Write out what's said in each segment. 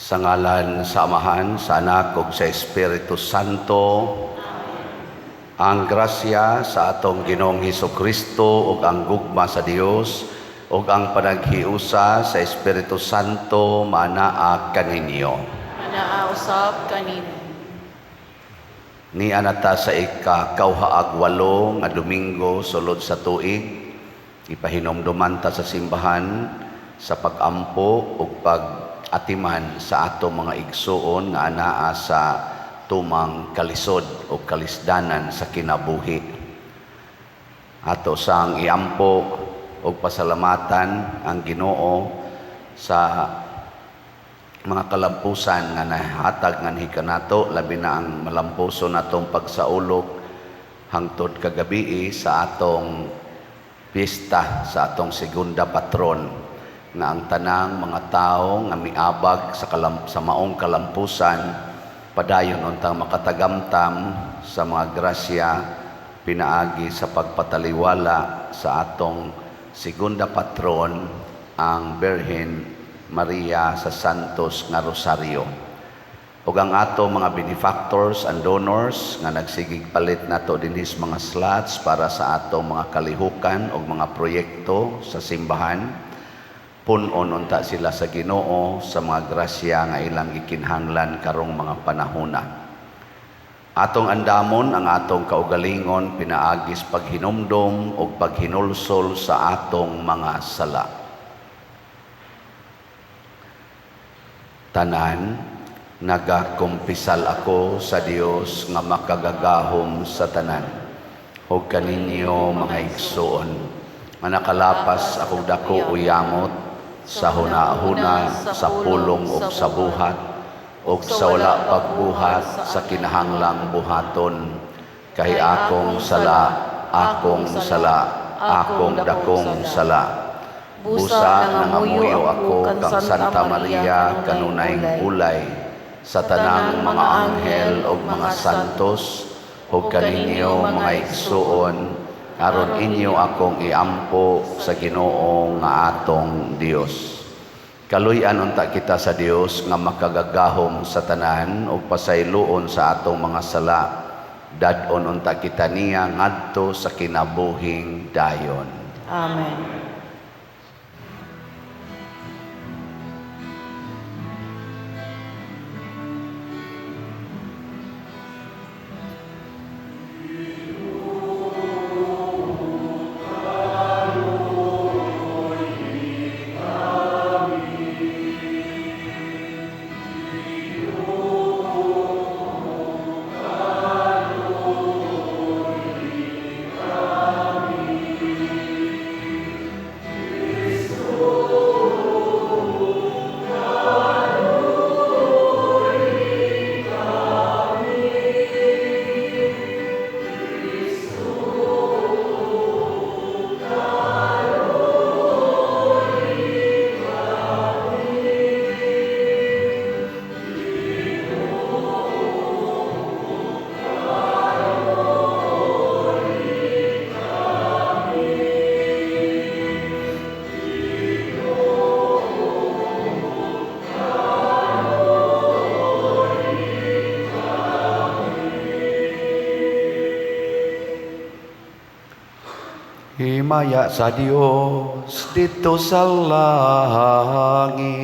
Sa ngalan sa Amahan, sa Anak ug sa Espiritu Santo. Ang grasya sa atong Ginoong Hesus Kristo ug ang gugma sa Dios ug ang panaghiusa sa Espiritu Santo manaa kaninyo. Anaa usab kanimo. Nia na ta sa ika-28 nga Domingo sulod sa tuig. Ipahinomduman ta sa simbahan sa pag-ampo ug pag-atiman sa atong mga igsuon nga anaa sa tumang kalisod o kalisdanan sa kinabuhi. Ato sang iampo ug pasalamatan ang Ginoo sa mga kalampusan nga nahatag nganhi kanato, labi na ang malampuso natong pagsaulog hangtod kagabii sa atong piyesta sa atong segunda patron, nga ang tanang mga tao nga miabag sa maong kalampusan padayon untang makatagamtam sa mga grasya pinaagi sa pagpataliwala sa atong segunda patron, ang Birhen Maria sa Santos nga Rosario. Ug ang ato mga benefactors and donors nga nagsigig palit nato dinhis mga slots para sa atong mga kalihukan ug mga proyekto sa simbahan, pun-on unta sila sa Ginoo sa mga grasya nga ilang gikinahanglan karong mga panahona. Atong andamon ang atong kaugalingon pinaagis paghinumdom ug paghinulsol sa atong mga sala. Tanan, nagakumpisal ako sa Dios nga makagagahom sa tanan ug kaninyo, mga igsuon, nga nakalapas akong dako o yamot sa hunahuna, sa pulong ug sa buhat ug sa wala pagbuhat sa kinahanglang buhaton, kay akong sala, akong sala, akong dakong sala. Busa nangamuyo ako kang Santa Maria, kanunayng ulay, sa tanang mga anghel ug mga santos, ug kaninyo, mga igsuon, aron inyo akong iampo sa Ginoo nga atong Dios. Kaluy-an unta kita sa Dios nga makagagahom sa tanan ug pasayloon sa atong mga sala. Dad-on unta kita niya ngadto sa kinabuhing dayon. Amen. Himaya sa Dios didto sa langit.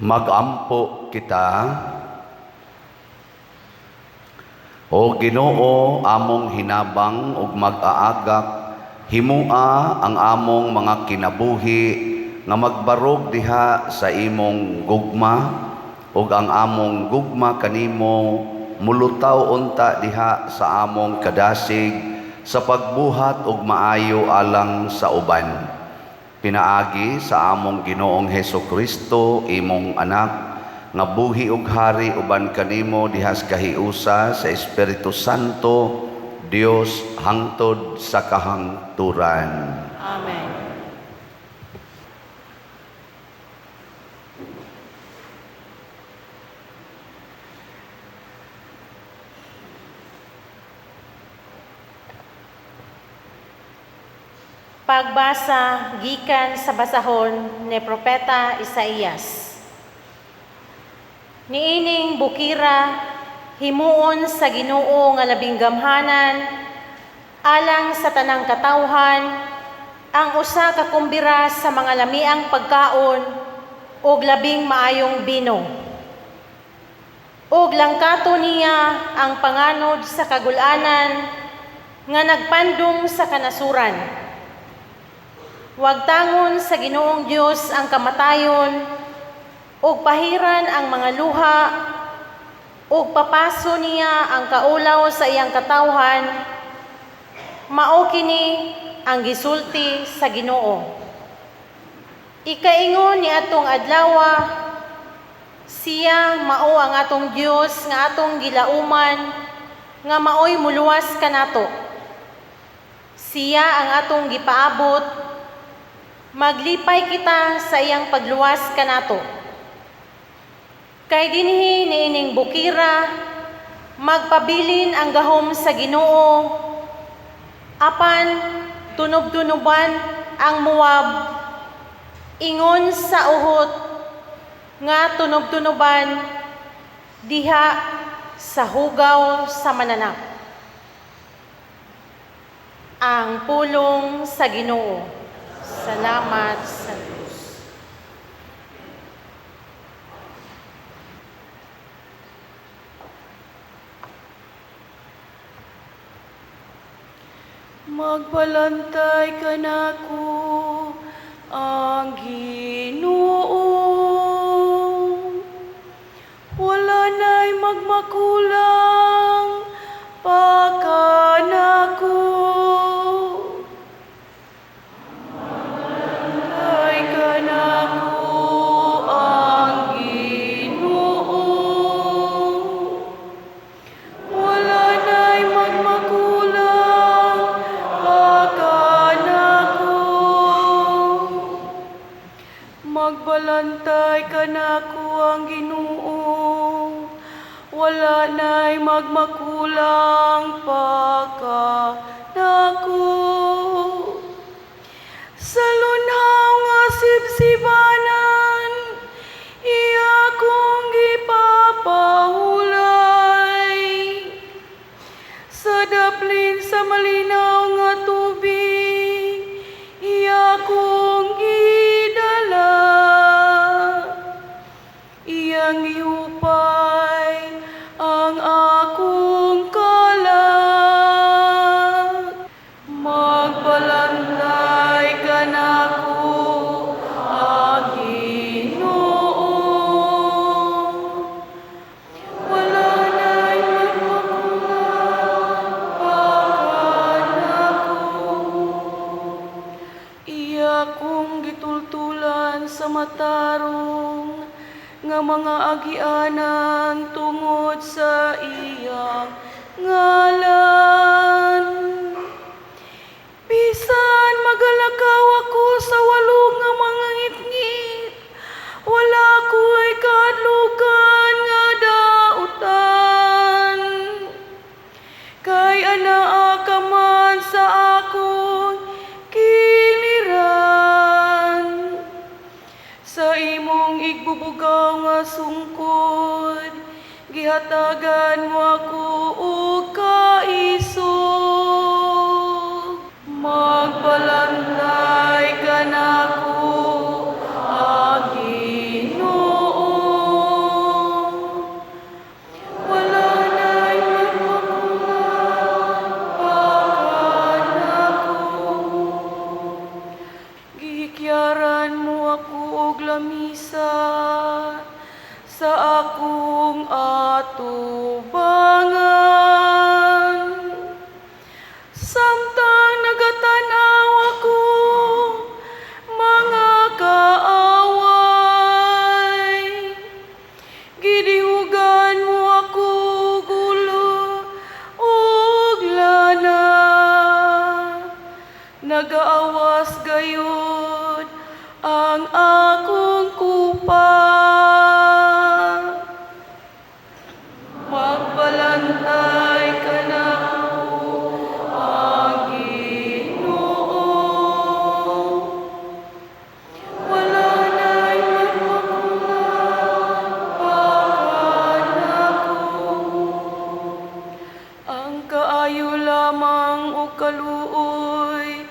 Magampo kita. O Ginoo, among hinabang ug mag-aagak, himua ang among mga kinabuhi nga magbarog diha sa imong gugma, ug ang among gugma kanimo mulutaw unta diha sa among kadasig sa pagbuhat og maayo alang sa uban. Pinaagi sa among Ginoong Heso Kristo, imong anak, nga buhi ug hari uban kanimo dihas kahiusa sa Espiritu Santo, Dios hangtod sa kahangturan. Amen. Pagbasa gikan sa basahon ni Propeta Isaías. Niining bukira himuon sa Ginoo nga labing gamhanan alang sa tanang katawhan ang usa ka kumbira sa mga lamiang pagkaon ug labing maayong bino. Ug langkato niya ang panganod sa kagul-anan nga nagpandong sa kanasuran. Wagtangon sa Ginoong Dios ang kamatayon, ug pahiran ang mga luha, ug papaso niya ang kaulaw sa iyang katawhan. Mao kini ang gisulti sa Ginoo. Ikaingon ni atong adlawa, siya mao ang atong Dios nga atong gilauman, nga maoy muluwas kanato. Siya ang atong gipaabot, maglipay kita sa iyang pagluwas kanato. Kay dinhi niining bukira, magpabilin ang gahom sa Ginoo, apan tunob-tunoban ang Moab, ingon sa uhot nga tunob-tunoban diha sa hugaw sa mananap. Ang pulong sa Ginoo. Salamat sa Diyos. Magbalantay kanako ang Ginoo. Wala na'y magmakulang pa kanako. Magbalantay kanako ang Ginoo. Wala na'y magmakulang pa kanako. Magbalantay kanako ang Ginoo. Wala na'y magmakulang pa kanako. Sa lunhaw nga sibsibanan, iya kong gipapahulay. Sa daplin sa malinaw nga tubig, iya kong gidala. Iyang ihupay ang akong kalag. Magbalantay kanako ang Ginoo. Wala na'y magmakulang pa kanako. Iya kong gitultulan sa matarong nga mga agianan tungod sa iyang ngalan. Bisan magalakaw ako sa walog nga mga ngitngit, wala ko'y kahadlukan nga dautan. Kay anaa ka man sa akong kiliran. Sa imong igbubugaw nga sungkod, gihatagan mo ako og kaisog. Magbalantay kanako ang Ginoo. lamisa sa akong atubangan. Samtang nagatanaw ako, mga kaaway, gidihugan mo ako gulo ug lana. Nagaawas gayud ang akong kupa. Magbalantay kanako ang Ginoo. Wala na'y magmakulang pa kanako. Ang kaayo lamang ug kaluoy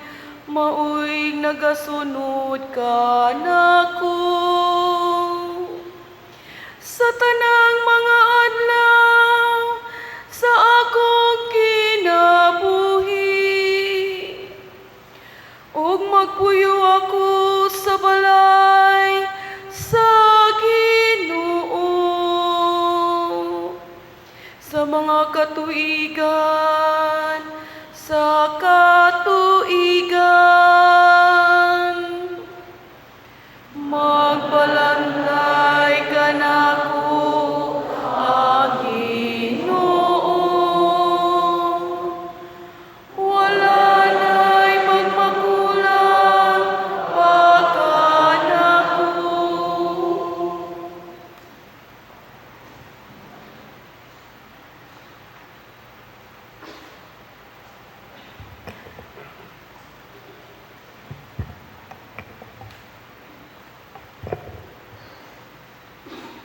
maoy nagasunod kanako sa tanang mga adlaw sa akong kinabuhi. Ug magpuyo ako sa balay sa Ginoo sa mga katuigan, sa katuigan. Magbalantay kanako ang Ginoo. Wala na'y magmakulang pa kanako.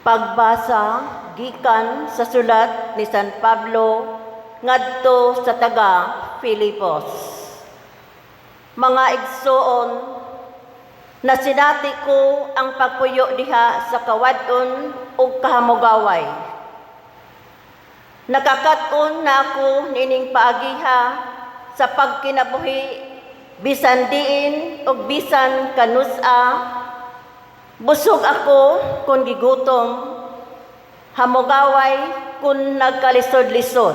Pagbasa gikan sa sulat ni San Pablo ngadto sa taga Filipos. Mga igsoon, nasinati ko ang pagpuyo diha sa kawad-on ug kahamugaway. Nakakat-on na ako niining paagiha sa pagkinabuhi bisan diin ug bisan kanus-a. Busog ako kung gigutom, hamugaway kung nagkalisod-lisod.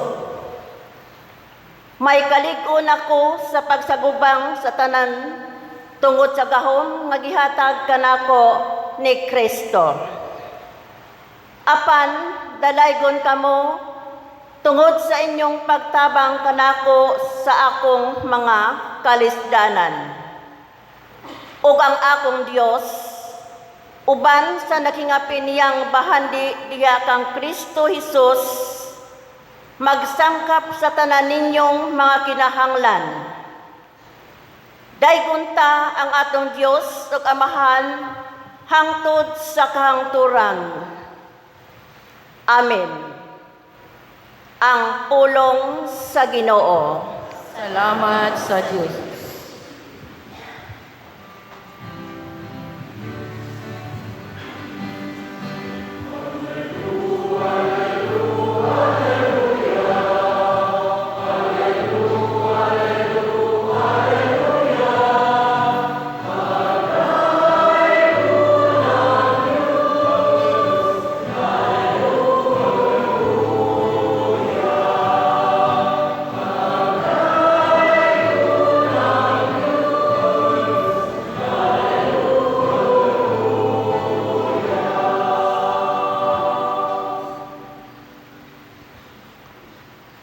May kalig-on ako sa pagsagubang sa tanan tungod sa gahom nga gihatag kanako ni Kristo. Apan dalaygon kamo tungod sa inyong pagtabang kanako sa akong mga kalisdanan. Ug ang akong Dios, uban sa naghingapin niyang bahandi diha kang Kristo Hesus, magsangkap sa tanan ninyong mga kinahanglan. Daygon ta ang atong Dios ug Amahan hangtod sa kahangturan. Amen. Ang pulong sa Ginoo. Salamat sa Dios.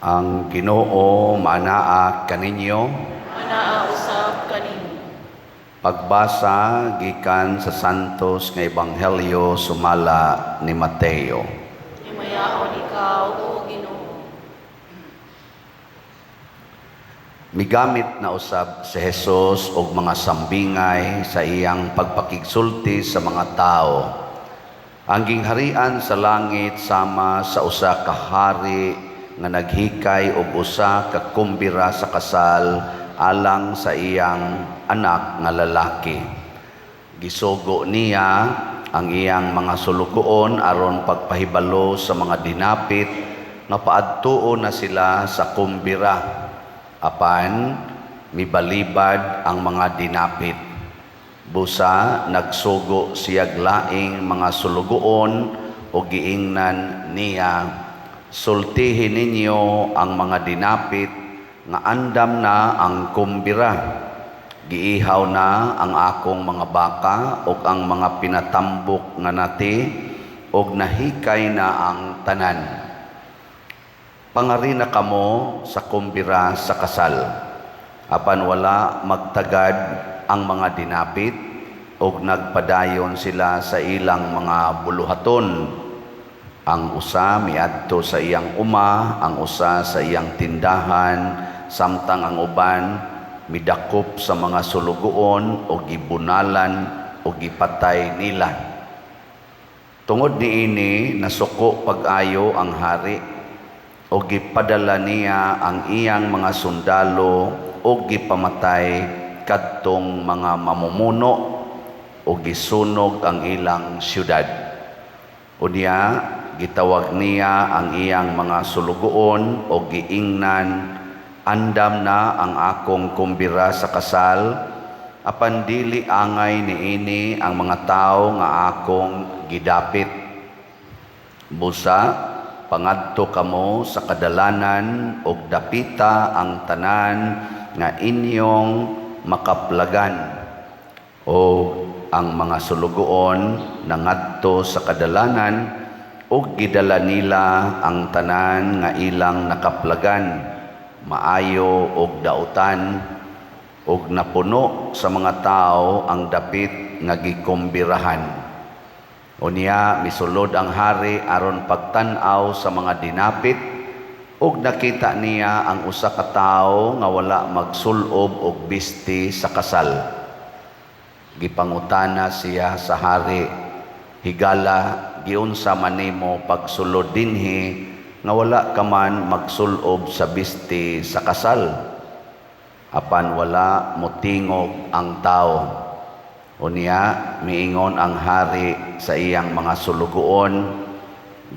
Ang Ginoo manaa kaninyo. Manaa usab kanimo. Pagbasa gikan sa Santos nga Ebanghelyo sumala ni Mateo. Himayaon ikaw, o Ginoo. Migamit na usab si Jesus og mga sambingay sa iyang pagpakigsulti sa mga tao. Ang gingharian sa langit sama sa usa ka hari nga naghikay og usa ka kumbira sa kasal alang sa iyang anak nga lalaki. Gisugo niya ang iyang mga sulugoon aron pagpahibalo sa mga dinapit nga paadtuon na sila sa kumbira. Apan mibalibad ang mga dinapit. Busa nagsugo siyag laing mga sulugoon o giingnan niya, "Sultihin ninyo ang mga dinapit nga andam na ang kumbira. Giihaw na ang akong mga baka ug ang mga pinatambok nga nati ug nahikay na ang tanan. Pangarina kamo sa kumbira sa kasal." Apan wala magtagad ang mga dinapit ug nagpadayon sila sa ilang mga buluhaton. Ang usa miadto sa iyang uma, ang usa sa iyang tindahan, samtang ang uban midakop sa mga sulugoon o gibunalan o gipatay nila. Tungod niini nasuko pag-ayo ang hari o gipadala niya ang iyang mga sundalo o gipamatay kadtong mga mamumuno o gisunog ang ilang syudad. Unya gitawag niya ang iyang mga sulugoon o giingnan, "Andam na ang akong kumbira sa kasal, apan dili angay niini ang mga tawo nga akong gidapit. Busa pangadto kamo sa kadalanan og dapita ang tanan nga inyong makaplagan." O ang mga sulugoon nangadto sa kadalanan ug gidala nila ang tanan nga ilang nakaplagan, maayo og dautan, ug napuno sa mga tawo ang dapit nga gikumbirahan. Unya misulod ang hari aron pagtan-aw sa mga dinapit ug nakita niya ang usa ka tawo nga wala magsulob og bisti sa kasal. Gipangutana siya sa hari, "Higala, giunsa man nimo pagsulod dinhi nga wala ka man magsulob sa bisti sa kasal?" Apan wala motingog ang tawo. Unya miingon ang hari sa iyang mga sulugoon,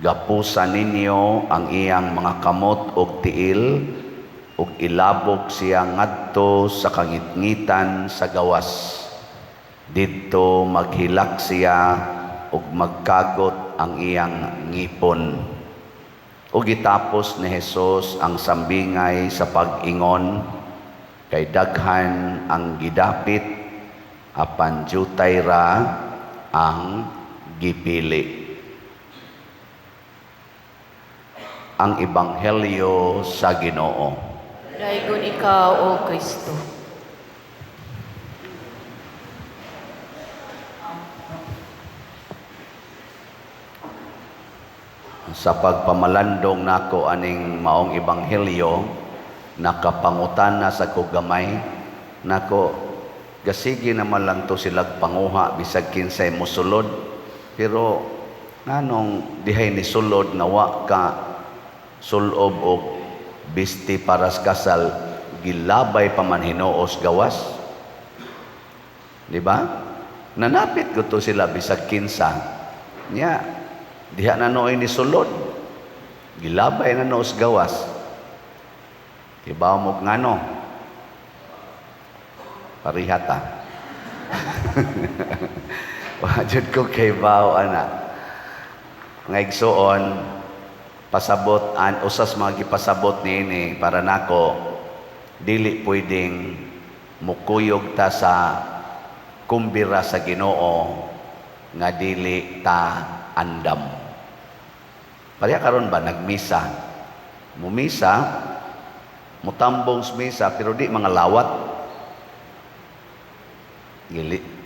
"Gapusa ninyo ang iyang mga kamot ug tiil ug ilabog siya ngadto sa kangitngitan sa gawas. Didto maghilak siya ug magkagot ang iyang ngipon." Ug gitapos ni Hesus ang sambingay sa pag-ingon, "Kay daghan ang gidapit, apan jutay ra ang gipili." Ang Ebanghelyo sa Ginoo. Daygon ikaw, O Kristo. Sa pagpamalandong nako aning maong ebanghelyo, nakapangutana sa ko gamay nako, gasige naman lang to silag panguha bisag kinsay mosulod, pero nganong dihay ni sulod nga wa ka sulob og bisti para sa kasal, gilabay pa man hinuos gawas? Di ba? Nanapit ko to sila bisag kinsa nya diha na nooy ni sulod, gilabay na noos gawas. Kibaw mo ngano? Parihata. Wa jud ko kay baw ana. Nga igsuon, pasabot an usas mga gipasabot niini para nako, dili pwedeng mukuyog ta sa kumbira sa Ginoo nga dili ta andam. Pareha karon ba nagmisa? Mumisa, mutambong sa misa pero di mga lawat.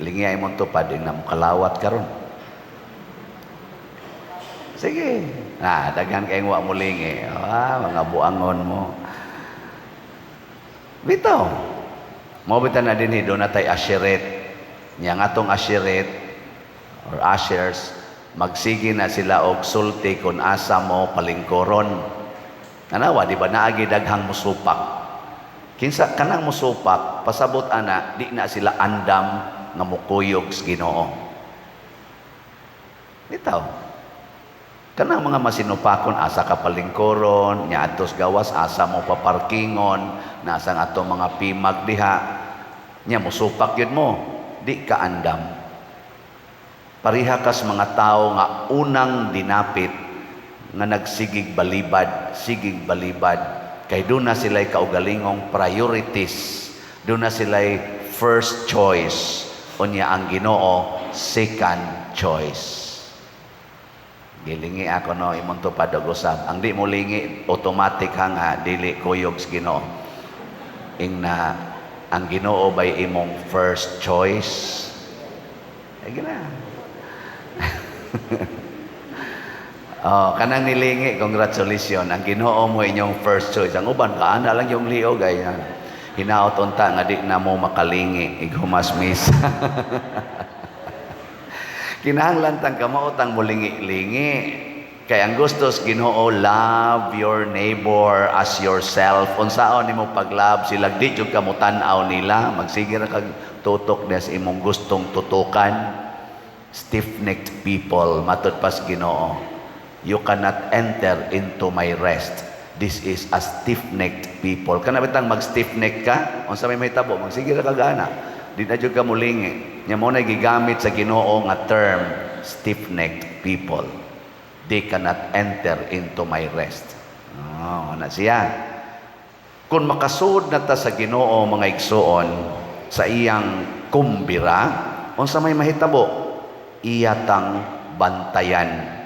Lingiyay mo to pa din na mukalawat karon. Sige. Na, daghan kayong wa mo lingi. Ah, mga buangon mo. Bitaw. Mao bitaw na dinhi do na tay asheret. Nya nga atong asheret or ushers, magsige na sila og sulti kung asa mo palingkoron. Nanawa, di ba naagi daghang musupak? Kinsa kanang musupak, pasabot ana, di na sila andam nga mukuyog sa Ginoo. Bitaw. Kanang mga masinupakon, asa ka palingkoron, nya adtos gawas, asa mo paparkingon, nasa nga atong mga pimag diha, nya musupak yun mo. di ka andam. Pareha kas mga tao nga unang dinapit nga nagsigig balibad, sigig balibad, kay duna sila'y kaugalingong priorities, duna sila'y first choice, unya ang Ginoo second choice. Gilingi ako, no, imong tupad og usab. Ang di mo lingi, automatic ha nga dili kuyog sa Ginoo. Ingna, ang Ginoo bay imong first choice? Ay gina. Oh, kanang nilingi, congratulations. Ang Ginoo mo inyong first choice. Ang uban kaana lang yung liog ay hinaot unta nga di na mo makalingi ighumas misa. Kinahanglan tang kamao tang mulingi-lingi. Kay ang gustos Ginoo, love your neighbor as yourself. Unsaon nimo pag-love sila, di jud ka motan-aw nila, magsige ra kag tutok niya sa imong gustong tutukan. Stiff-necked people, matud pas Ginoo. You cannot enter into my rest. This is a stiff-necked people. Kana bitang mag stiff-neck ka, unsa may mahitabo, magsige ra kag ana. Di na jud ka mulingi. Nya mo na gigamit sa Ginoo nga term, stiff-necked people. They cannot enter into my rest. Oh, na siya. Kung makasuod na ta sa Ginoo, mga igsuon, sa iyang kumbira, unsa may mahitabo? Iya tang bantayan.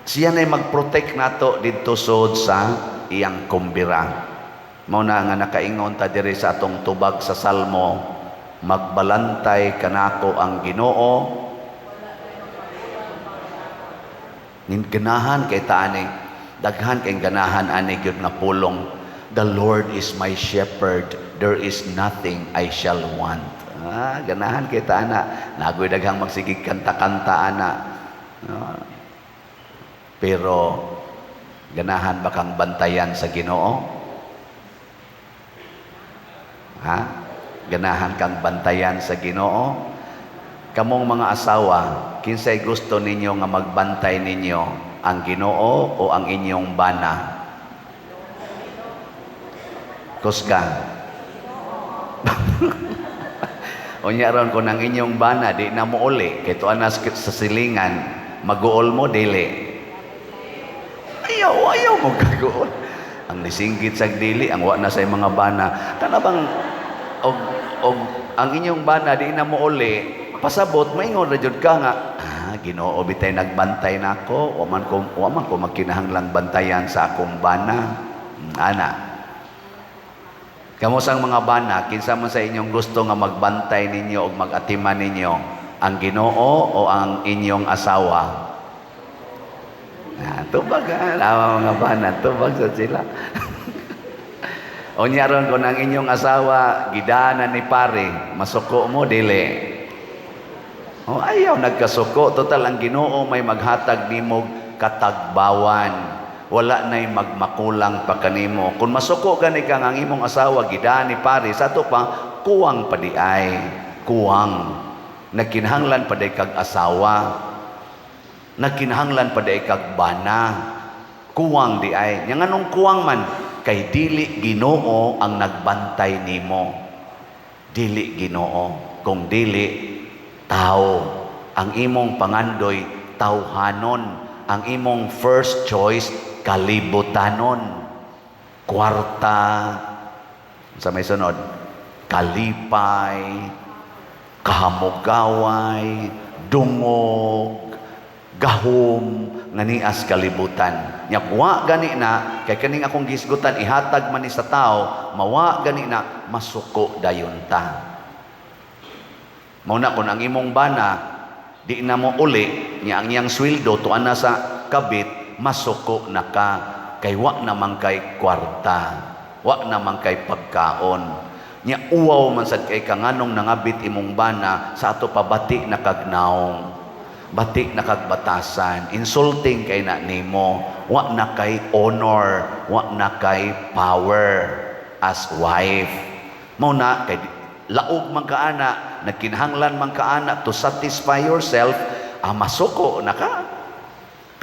Siya na'y mag-protect nato didto sud sa iyang kumbira. Mao na nga nakaingon ta diri sa atong tubag sa Salmo, magbalantay kanako ang Ginoo. Ganahan kay ta ani, daghan kay ganahan ani gyud nga pulong. The Lord is my shepherd, there is nothing I shall want. Ah, ganahan kay ta ana. Nagoy daghang magsigig kanta-kanta ana. No? Pero ganahan ba kang bantayan sa Ginoo? Ha? Ganahan kang bantayan sa Ginoo? Kamong mga asawa, kinsay gusto ninyo nga magbantay ninyo, ang Ginoo o ang inyong bana? Kusga. Unya ron kung ang inyong bana di na mo uli, kay tuan na sa silingan, maguol mo dili. Ayaw, ayaw mo kaguol. Ang nisinggit sa dili, ang wa na sa mga bana. Kana bang og, og ang inyong bana di na mo uli, pasabot maingon ra jud ka nga, ah, Ginoo bitay nagbantay nako, wa man ko magkinahanglang bantayan sa akong bana. Ana. Kamo sang mga bana, kinsa man sa inyong gusto nga magbantay ninyo og magatiman ninyo, ang Ginoo o ang inyong asawa? Ah, tubag ha, tama mga bana, tubag sa sila. Unya ron kung ang inyong asawa gidana ni pare, masuko mo dili? Oh, ayaw nagkasuko. Total ang Ginoo may maghatag nimo katagbawan. Wala na'y magmakulang pa kanimo. Kung masuko gani ka ang imong asawa gidaan ni pare, sa ato pa kuwang pa di ay, kuwang. Nagkinahanglan pa di kag asawa. Nagkinahanglan pa di kag bana. Kuwang di ay. Nya nganong kuwang man? Kay dili Ginoo ang nagbantay nimo. Dili Ginoo, kung dili tao. Ang imong pangandoy tawhanon, ang imong first choice kalibutanon. Kwarta sa may sunod, kalipay, kahamugaway, dungog, gahom nga nias kalibutan. Nya wa gani na kay kaning akong gisgutan ihatag man ni sa tao, mawa gani na masuko dayon ta. Mao na kung ang imong bana di na mo uli nya ang iyang sweldo tuan na sa kabit, masuko na ka kay wa naman kay kwarta, wa naman kay pagkaon. Nya uwaw man sad kay ka nganong nangabit imong bana sa ato pa bati na kag naong, bati na kag batasan, insulting kay na nimo, wa na kay honor, wa na kay power as wife. Mao na kay laog man ka ana, nagkinahanglan man ka ana to satisfy yourself, ah, masuko na ka.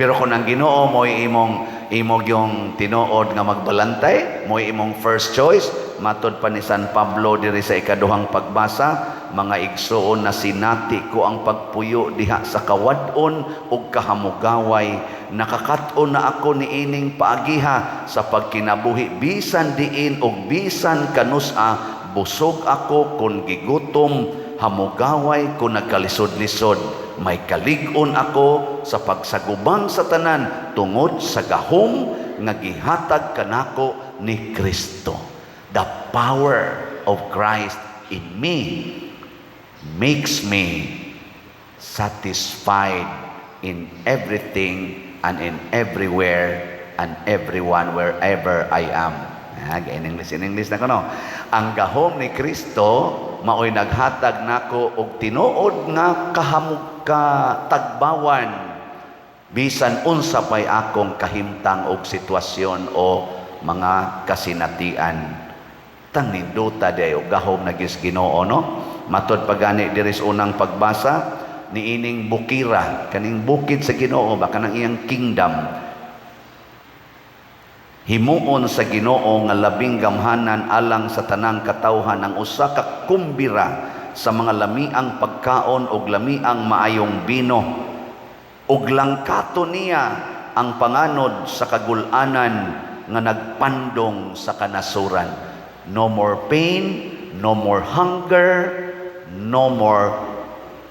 Pero kung ang Ginoo mo'y imong imog yung tinuod nga magbalantay, mo'y imong first choice, Matod pa ni San Pablo diri sa ikaduhang pagbasa, "Mga igsoon, nasinati ko ang pagpuyo diha sa kawad-on ug kahamugaway. Nakakat-on na ako niining paagiha sa pagkinabuhi, bisan diin ug bisan kanus-a, busog ako kon gigutom, hamugaway kon nagkalisod-lisod. May kalig-on ako sa pagsagubang sa tanan tungod sa gahom nga gihatag kanako ni Kristo." The power of Christ in me makes me satisfied in everything and in everywhere and everyone, wherever I am. Ah, in English na ko, no. Ang gahom ni Kristo maoy naghatag nako og tinuod nga kahamug katagbawan bisan unsa pay akong kahimtang og sitwasyon o mga kasinatian. Tang nindota diay og gahom na gis Ginoo, no. Matod pa gani diri sa unang pagbasa, niining bukira, kaning bukid sa Ginoo ba, kanang iyang kingdom, himuon sa Ginoo nga labing gamhanan alang sa tanang katawhan ang usa ka kumbira sa mga lamiang pagkaon ug lamiang maayong bino, ug langkato niya ang panganod sa kagul-anan nga nagpandong sa kanasuran. No more pain, no more hunger, no more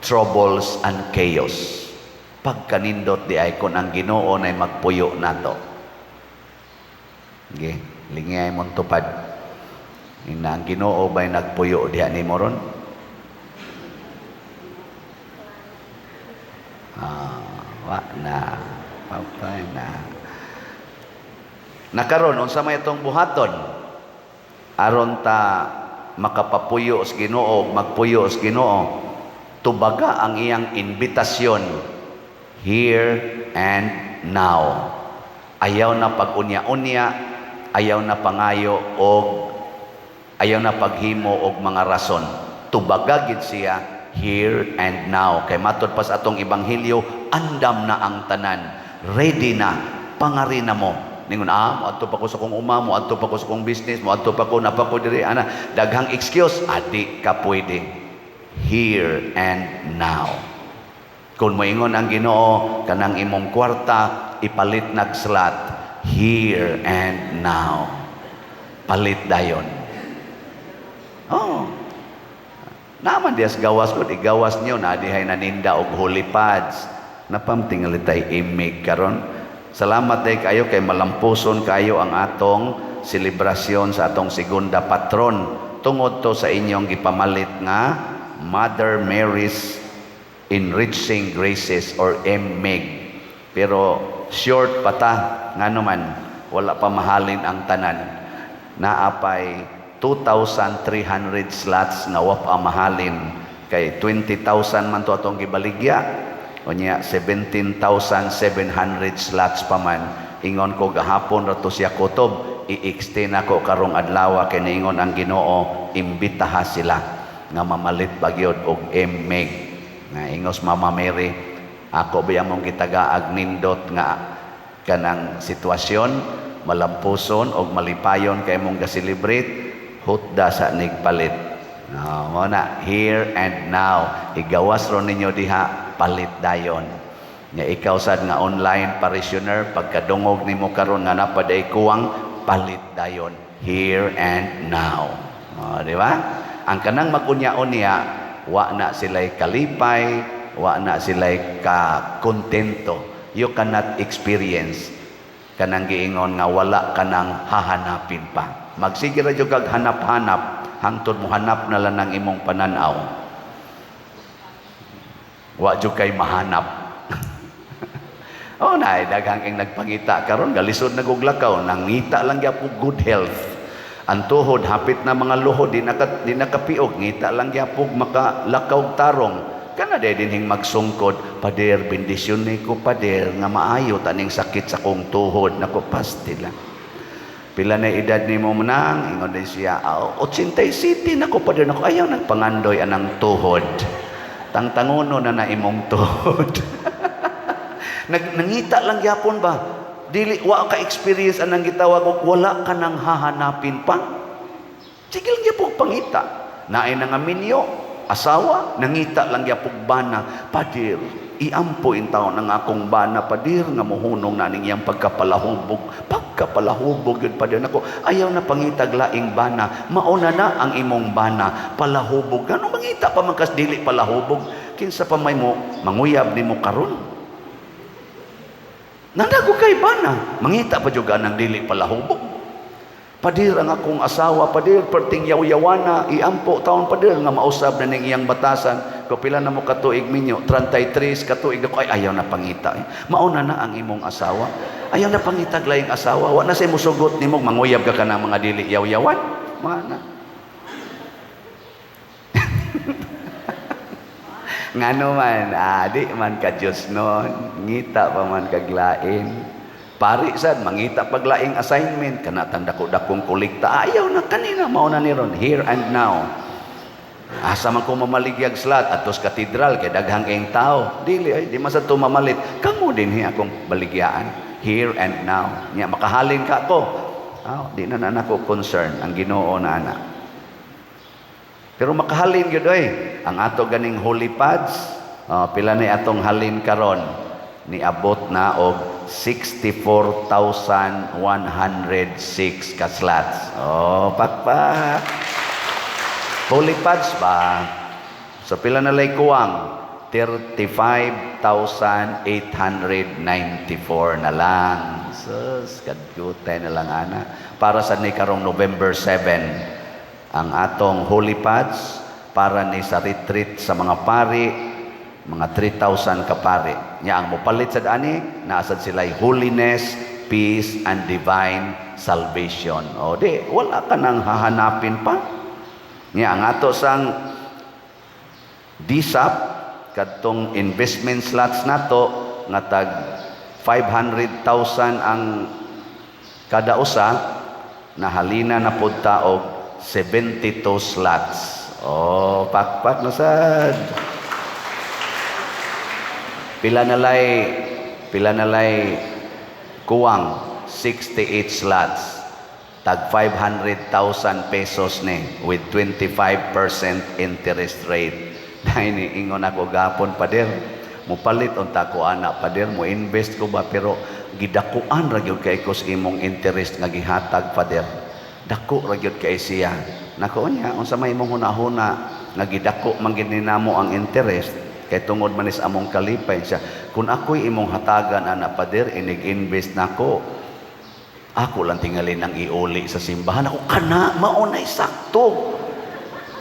troubles and chaos. Pagkanindot diay kon ang Ginoo nay magpuyo nato. Ge, lingay mong tupad. Ina ang Ginoo ba'y nagpuyo diha nimo ron? Ah, wa na. Papay na. Nakaron unsa may itong buhaton aron ta makapapuyo sa Ginoo, magpuyo sa Ginoo? Tubaga ang iyang imbitasyon here and now. Ayaw na pag-unya-unya, ayaw na pangayo og ayaw na paghimo og mga rason. Tubaga gid siya here and now. Kay matod pa sa atong ebanghelyo, andam na ang tanan. Ready na, pangari na mo. Ningon, "Ah, moadto pa ko sa kong uma, moadto pa ko sa kong business, moadto pa ko, napa ko diri, ana." Daghang excuse, adi ka pwede. Here and now. Kung moingon ang Ginoo, kanang imong kwarta, ipalit nag slot, here and now. Palit dayon. Oh. Naman dias gawas ko, igawas niyo na dihay naninda og holy pads. Napam tingali tay imig karon. Salamat day kayo kay malampuson kayo ang atong selebrasyon sa atong segunda patron tungod to sa inyong gipamalit nga Mother Mary's Enriching Graces or MMEG. Pero short pa ta, ngano man wala pa mahalin ang tanan. Naapay 2,300 slots nga wa pa mahalin kay 20,000 man to atong gibaligya. Unya 17,700 slots pa man. Ingon ko gahapon ra to siya kutob, i-extend ako karong adlaw kay niingon ang Ginoo imbitaha sila nga mamalit bagyod og MMEG. Nga ingos Mama Mary, ako ba mong gitagaag nindot nga kanang sitwasyon, malampuson og malipayon kay mong ga-celebrate, hutda sa nigpalit. No, mo na here and now. Igawas ro ninyo diha, palit dayon. Nya ikaw sad nga online parishioner, pagkadungog nimo karon nga napaday kuwang, palit dayon here and now. Oh, di ba? Ang kanang magunya-unya, wa na sila'y kalipay, wa na sila'y ka kontento. You cannot experience kanang giingon nga wala kanang hahanapin pa. Magsige ra jud kag hanap-hanap hangtod mo hanap na lang ng imong pananaw. Wa jud kay mahanap. Oh, na daghang ing nagpangita karon, galisod na gug lakaw, nangita lang gyapon good health. Ang tuhod hapit na mga luhod, di nakapiog, ngita lang gyapon makalakaw tarong. Kana day dinhing magsungkod, "Pader, bendisyon ni ko, pader, nga maayo taning sakit sa kong tuhod." Nako, pasti lang. "Pila na edad nimo, manang?" Ingon din siya, "Oh, 87 na ko, pader." "Nako, ayaw nagpangandoy anang tuhod. Tangtangono na na imong tuhod." Nangita lang gyapon ba? Dili wa ka experience anang gitawag og wala ka nang hahanapin pa. Sige lang gyapon pangita. Naay nga minyo, asawa, nangita lang gyapon bana. "Padir, iampo intawon ang akong bana, padir, nga muhunong na ning iyang pagkapalahubog. Pagkapalahubog yun, padir." Nako, ayaw na pangitag laing bana. Mauna na ang imong bana. Palahubog. Ano mangita pa man kas dili palahubog? Kinsa pa may mo manguyab nimo karon? Nanago kay bana. Mangita pa jud ang dili palahubog. "Padir, ang akong asawa, padir, perting yaw-yawana. Iampo taon, padir, nga mausab na ning iyang batasan." Ko, "Pila na mo katuig minyo?" "33 katuig ako." "Ay, ayaw na pangita. Eh. Mauna na ang imong asawa. Ayaw na pangita laing asawa. Wa na say musugot nimo, manguyab ka kanang mga dili yaw-yawan." Mana. Ngano man, di man ka Diyos nun, ngita pa man kaglain. Pari sad, mangita paglaing assignment, kana tang dako-dakong kolekta, ayaw na kanina, mao na ni ron, here and now. Asa man ko mamaligyag slot, atos katedral, kay daghang kayong tao. Dili, ay, di man sad to mamalit. Kamo din hi akong baligyaan, here and now. Nya, makahalin ka ako. Ah, di na na nako concern, ang Ginoo na ana. Pero makahalin gyud oy. Ang ato ganing holy pads, oh, pila ni atong halin karon? Niabot na og 64,106 ka slots. Oh, pakpak. Holy pads ba? So pila na lay kuwang? 35,894 na lang. Sus, kadgutay na lang ana. Para sa ni karong November 7, ang atong holy pads para ni sa retreat sa mga pari, mga 3,000 ka pari. Nya ang mopalit sad ani, naa sad sila'y holiness, peace, and divine salvation. O di, wala ka nang hahanapin pa. Nya ang ato sang DSAP, kadtong investment slots nato nga tag 500,000 ang kada usa, nahalina na pud ta og 72 slots. Oh, pakpak na sad. Pila na lay kuwang? 68 slots. Tag 500,000 pesos ni with 25% interest rate. Dahil ni ingon ako gapon, "Pader, mupalit unta ko ana, pader, mo invest ko ba, pero gidakuan ra gyud kay ko sa imong interest nga gihatag, pader. Dako ra gyud kay siya." Nako niya, unsa may imong hunahuna nga gidako man gid ni namo ang interest kay tungod man is among kalipay siya. "Kung ako'y imong hatagan ana, pader, inig-invest nako, ako lang tingalin ang iuli sa simbahan." Ako kana maunay sakto.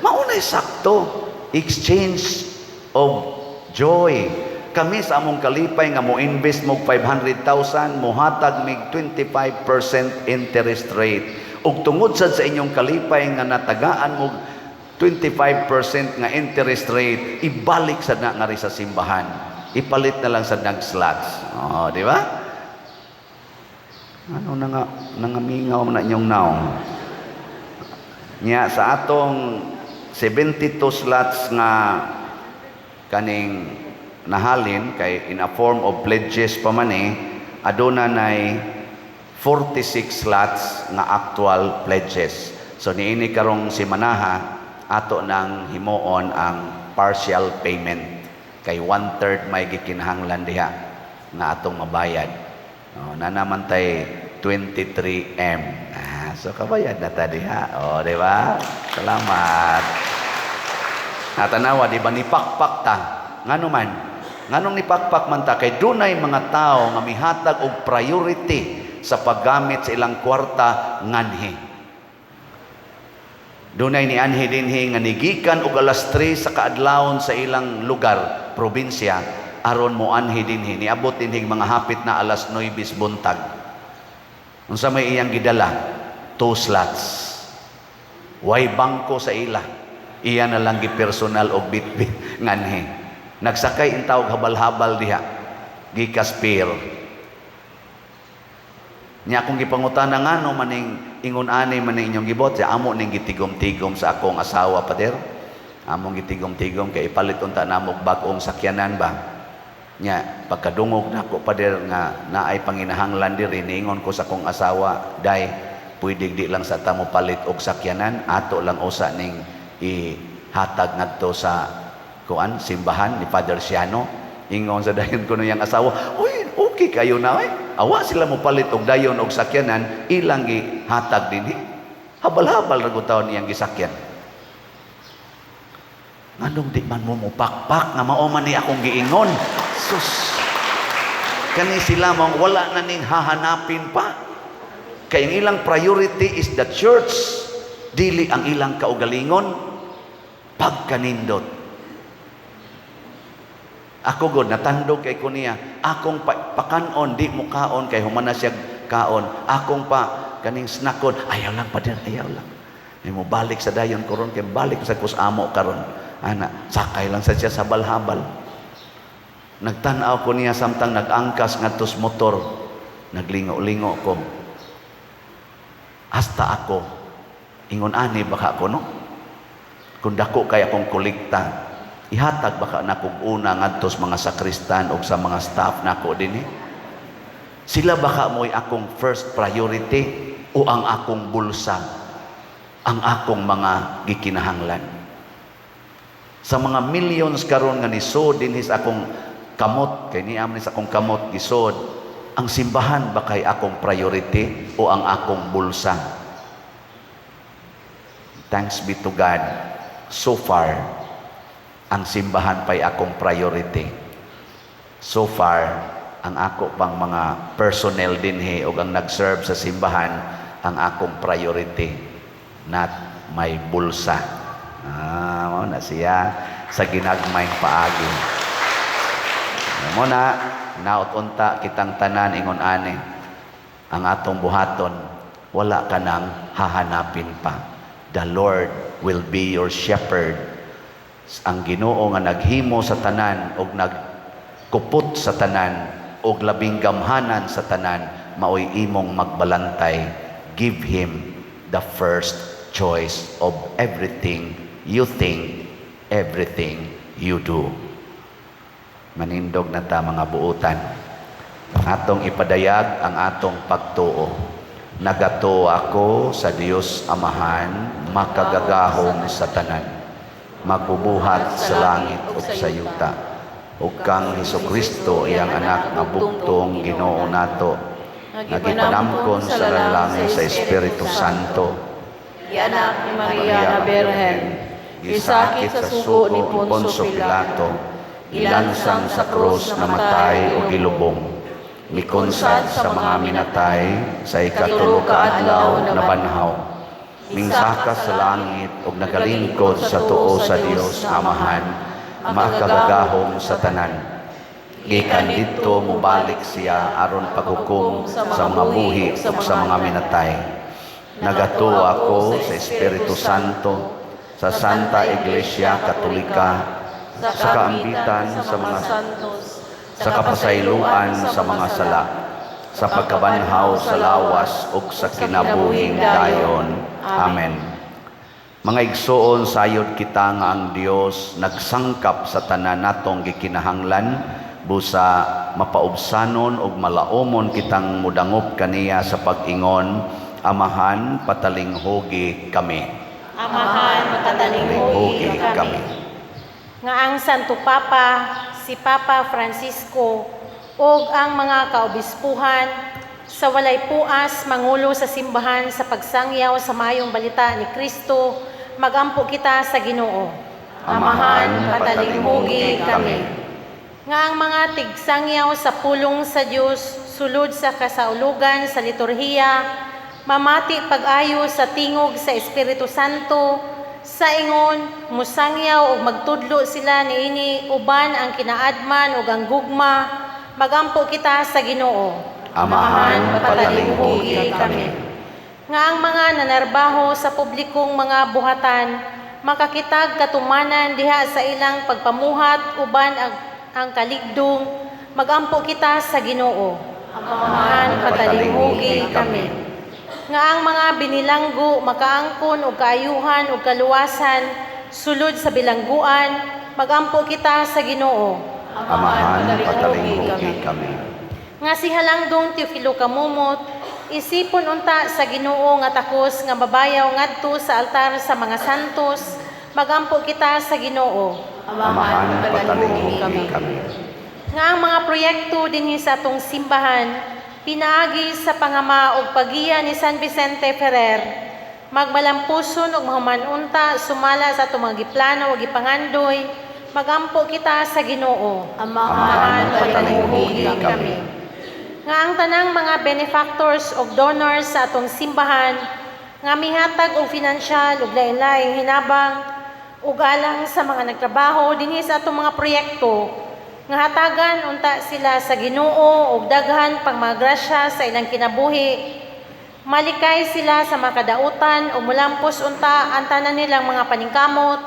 Maunay sakto. Exchange of joy. Kami sa among kalipay nga mo invest mo 500,000, mohatag mig 25% interest rate. Ug tungod sad sa inyong kalipay nga natagaan mo 25% nga interest rate, ibalik sad na nga ri sa simbahan. Ipalit na lang sa nag slots. Oh, di ba? Ano na nga nangamingaw na inyong naong? Nya sa atong 72 slots nga kaning nahalin kay in a form of pledges pa man eh, aduna nay 46 slots nga actual pledges. So niini karong simanaha ato nang himuon ang partial payment kay one-third may gikinahanglan diha nga atong mabayad. Oh, na naman tay 23M. Ah, so kabayad na ta diha. Oh, di ba? Salamat. Natanawa, di ba nipakpak ta? Ngano man? Nganong nipakpak man ta? Kay dunay mga tao nga mihatag og priority sa paggamit sa ilang kwarta nganhi. Dunay ni anhi dinhi nga nigikan og alas 3 sa kaadlawon sa ilang lugar, probinsya, aron mo anhi dinhi. Niabot dinhi mga hapit na alas 9 buntag. Unsa may iyang gidala? 2 slots. Way bangko sa ila. Iya na lang gipersonal og bitbit nganhi. Nagsakay intaw habal-habal diha. Gikas pier. Nya akong gipangutana, ngano maning ingon ani maning inyong gibot, siya, "Amo ning gitigom-tigom sa akong asawa, pader. Among gitigom-tigom kay ipalit unta namo og bag-ong sakyanan ba. Nya pagkadungog nako, pader, nga naay panginahanglan diri, niingon ko sa akong asawa, 'Day, Pwede di lang sa ta mo palit og sakyanan, ato lang usa ning ihatag ngadto sa kuan, simbahan ni Father Siano. Ingon sa dayon kuno yang asawa, "Uy, okay kayo na oy. Awa sila mo palit og dayon og sakyanan, ilang gihatag dinhi." Habal-habal ra gud taon iyang gisakyan. Nganong di man mo mupakpak nga mao man ni akong giingon? Sus. Kani sila mong wala na ning hahanapin pa. Kay ang ilang priority is the church, dili ang ilang kaugalingon. Pagkanindot. Ako god natandog kay ko niya. Akong pakanon di mo kaon kay human na siya kaon. Akong pa kaning snackon, ayaw lang pa din, ayaw lang. Ay mo balik sa dayon karon kay balik sa kus amo karon. Ana, sakay lang sa siya sa balhabal. Nagtan-aw ko niya samtang nag-angkas ngadto sa motor. Naglingo-lingo ko. Hasta ako, ingon ani baka ko, no? Kung dako kay akong kolekta, ihatag baka na kog una ngadto sa mga sakristan o sa mga staff nako dinhi. Sila baka mo'y akong first priority o ang akong bulsa, ang akong mga gikinahanglan? Sa mga millions karon nga nisod dinhi sa akong kamot, kay niam ni sa akong kamot gisod, ang simbahan ba kay akong priority o ang akong bulsa? Thanks be to God, so far, ang simbahan pa'y akong priority. So far, ang ako pang mga personnel dinhi o ang nag-serve sa simbahan ang akong priority, not my bulsa. Ah, mao na siya sa ginagmayng paagi. Mo na, naot unta kitang tanan ingon ani ang atong buhaton, wala ka nang hahanapin pa. The Lord will be your shepherd. Ang Ginoo nga naghimo sa tanan og nagkupot sa tanan og labing gamhanan sa tanan, maoy imong magbalantay. Give him the first choice of everything you think, everything you do. Manindog na ta, mga buutan. Atong ipadayag ang atong pagtuo. Nagatuo ako sa Dios Amahan, makagagahom sa tanan, magbubuhat sa langit ug sa yuta, ug kang Hesukristo, iyang anak nga bugtong Ginoo nato, nga gipanamkon sa lalang sa Espiritu Santo, Gianak ni Maria na Birhen, gisakit sa sugo ni Poncio Pilato, gilansang sa krus, namatay o gilubong, mikonsad sa mga minatay, sa ikatulo ka adlaw nabanhaw, mingsaka sa langit ug nagalingkod sa tuo sa Dios Amahan, makagagahom sa tanan. Gikan didto mobalik siya aron paghukom sa mga buhi ug sa mga minatay. Nagatuo ako sa Espiritu Santo, sa Santa Iglesia Katolika, sa kaambitan sa mga santos, sa kapasayloan sa mga sala, sa pagkabanhaw sa lawas ug sa kinabuhing dayon. Amen. Mga igsoon, sayod kita nga ang Dios nagsangkap sa tanan natong gikinahanglan busa mapaubsanon ug malaumon kitang mudangop kaniya sa pag-ingon, "Amahan, patalinghugi kami." Amahan, patalinghugi Talinghugi kami. Kami. Nga ang Santo Papa, si Papa Francisco, ug ang mga kaobispuhan sa walay puas mangulo sa simbahan sa pagsangyaw sa maayong balita ni Kristo, magampo kita sa Ginoo. Amahan, patalinghugi kami. Nga ang mga tigsangyaw sa pulong sa Dios sulod sa kasaulugan sa liturhiya, mamati pag-ayo sa tingog sa Espiritu Santo sa ingon musangyaw ug magtudlo sila niini uban ang kinaadman ug ang gugma, magampo kita sa Ginoo. Amahan, patalinghugi kami. Nga ang mga nanarbaho sa publikong mga buhatan makakitag katumanan diha sa ilang pagpamuhat uban ang kaligdong, magampo kita sa Ginoo. Amahan, patalinghugi kami. Nga ang mga binilanggo makaangkon og kaayuhan ug kaluwasan sulod sa bilangguan, magampo kita sa Ginoo. Amahan, patalinghugi kami. Nga si Halangdong Teofilo Camomot Isipon unta sa Ginoo nga takos nga mabayaw ngadto sa altar sa mga santos, magampo kita sa Ginoo. Amahan, patalinghugi kami. Nga ang mga proyekto dinhi sa atong simbahan pinaagi sa pangama ug paggiya ni San Vicente Ferrer magmalampuson ug mahuman unta sumala sa atong mga giplano ug gipangandoy, magampo kita sa Ginoo. Amahan, patalinghugi kami. Nga ang tanang mga benefactors ug donors sa atong simbahan nga mihatag og financial ug lain-laing hinabang ug alang sa mga nagtrabaho dinhi sa atong mga proyekto, nga hatagan unta sila sa Ginoo og daghan pang mga grasya sa ilang kinabuhi, malikay sila sa mga kadautan ug mulampos unta ang tanan nilang mga paningkamot,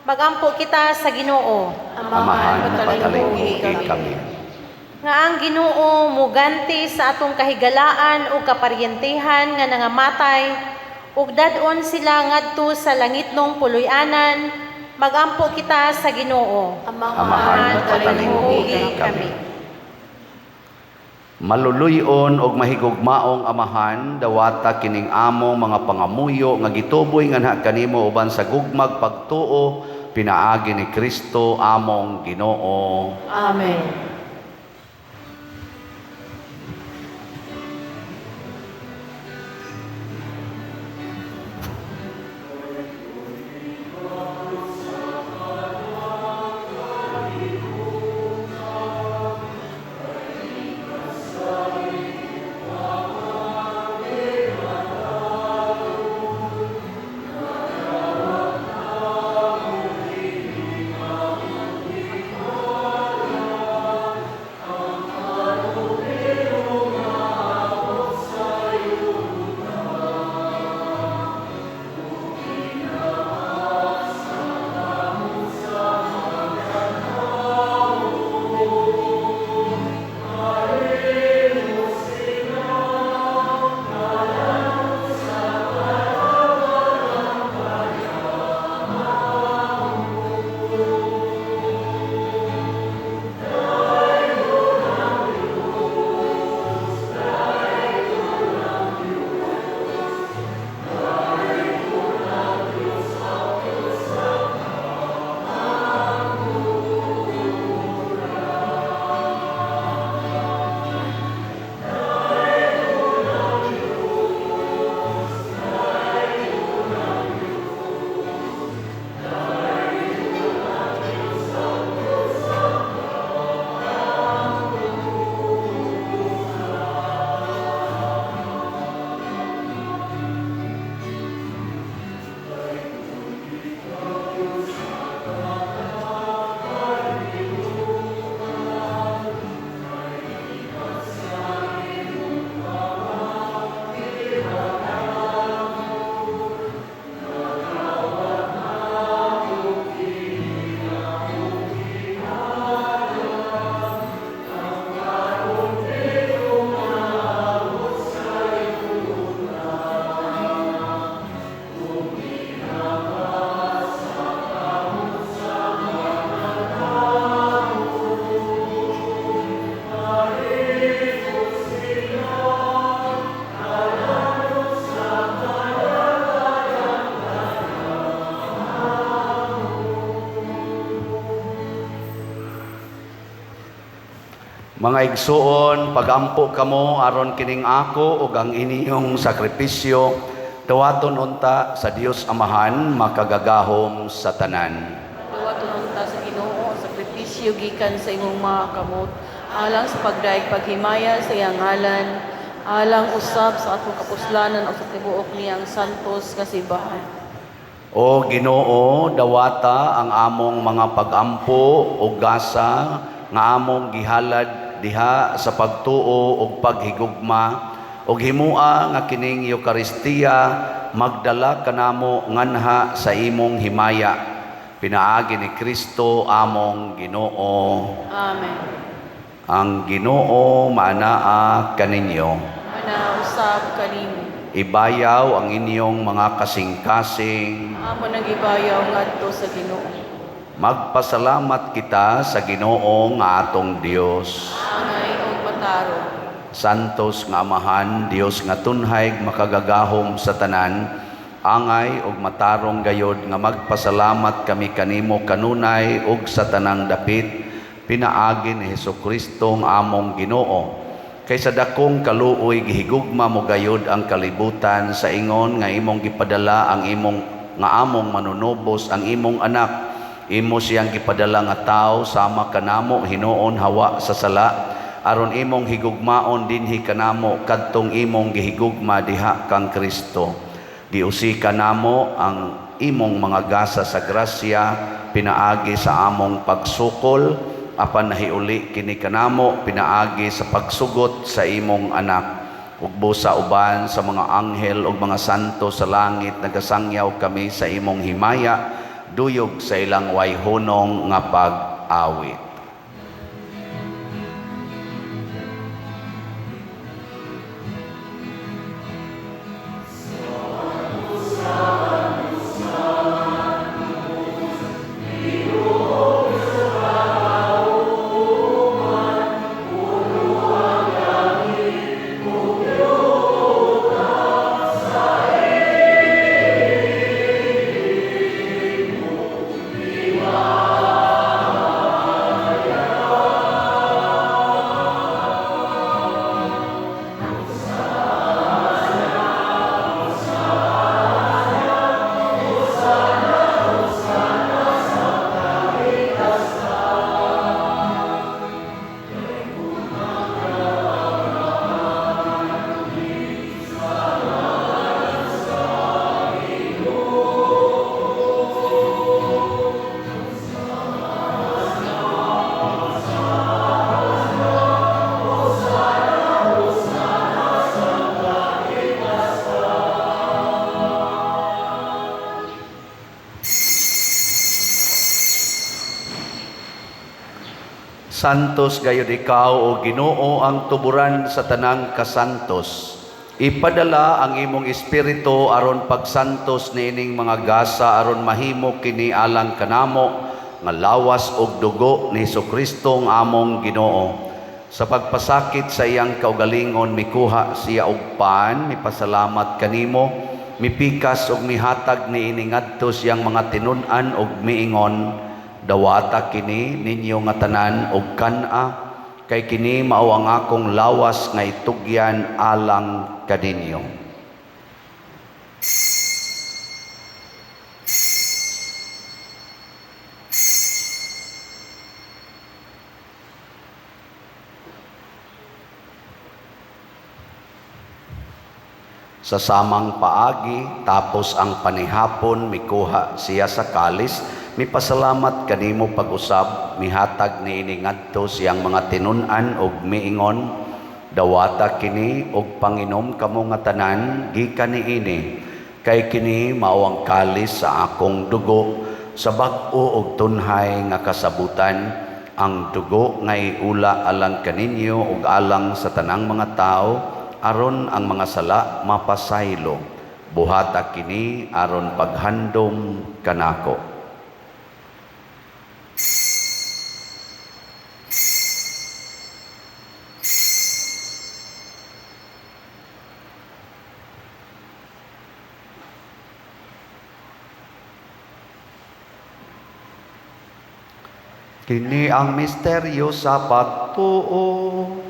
magampo kita sa Ginoo. Amahan, patalinghugi kami. Nga ang Ginoo muganti sa atong kahigalaan ug kaparyentehan nga nangamatay ug dad-on sila ngadto sa langitnong puloy-anan, magampo kita sa Ginoo. Amahan, patalinghugi kami. Maluluyon og mahigugmaong Amahan, dawata kining among mga pangamuyo nga gituboy nganha kanimo uban sa gugmag pagtuo pinaagi ni Kristo among Ginoo. Amen. Mga igsuon, pagampo kamo aron kining ako ug ang inyong sakripisyo dawaton unta sa Dios Amahan makagagahom sa tanan. Dawaton unta sa Ginoo ang sakripisyo gikan sa imong mga kamot alang sa pagdaig paghimaya sa iyang ngalan, alang usab sa atong kapuslanan o sa tibuok niyang santos nga simbahan. O Ginoo, dawata ang among mga pagampo ug gasa nga among gihalad diha sa pagtuo ug paghigugma, ug himua nga kining Eukaristiya magdala kanamo nganha sa imong himaya pinaagi ni Kristo among Ginoo. Amen. Ang Ginoo maanaa kaninyo. Mana usab kanimo. Ibayaw ang inyong mga kasing-kasing. Amo nang gibayaw ngadto sa Ginoo. Magpasalamat kita sa Ginoo nga atong Dios. Angay og matarong. Santos nga Amahan, Dios nga tunhay makagagahom sa tanan, angay ug matarong gayod nga magpasalamat kami kanimo kanunay ug sa tanang dapit, pinaagi ni Hesukristo ang among Ginoo. Kay sa dakong kaluoy gihigugma mo gayod ang kalibutan sa ingon nga imong gipadala ang imong nga among manunubos ang imong anak. Imo siyang gipadala nga tawo sama kanamo hinuon hawa sa sala, aron imong higugmaon dinhi kanamo kadtong imong gihigugma diha kang Kristo. Giusika namo ang imong mga gasa sa grasya pinaagi sa among pagsukol, apan nahiuli kini kanamo pinaagi sa pagsugot sa imong anak. Ug busa uban sa mga anghel ug mga santo sa langit nagasangyaw kami sa imong himaya, duyog sa ilang wayhunong nga pag-awit. Santos gayud ikaw, o Ginoo, ang tuburan sa tanang kasantos. Ipadala ang imong espiritu aron pagsantos niining mga gasa aron mahimo kini alang kanamo nga lawas ug dugo ni Hesukristo ang among Ginoo. Sa pagpasakit sa iyang kaugalingon mikuha siya og pan, mipasalamat kanimo, mipikas ug mihatag niini ngadto siyang mga tinun-an ug miingon, dawata kini ninyo nga tanan og kan-a, kay kini mao ang akong lawas nga itugyan alang kaninyo. Sa samang paagi, tapos ang panihapon, mikuha siya sa kalis, mipasalamat kanimo pag-usab, mihatag niini ngadto siyang mga tinun-an og miingon, dawata kini og panginom kamo nga tanan gikan niini, kay kini mao ang kalis sa akong dugo sa bag-o og tunhay nga kasabutan, ang dugo nga iula alang kaninyo ug alang sa tanang mga tawo aron ang mga sala mapasaylo. Buhata kini aron paghandom kanako. Kini ang misteryo sa pagtuo.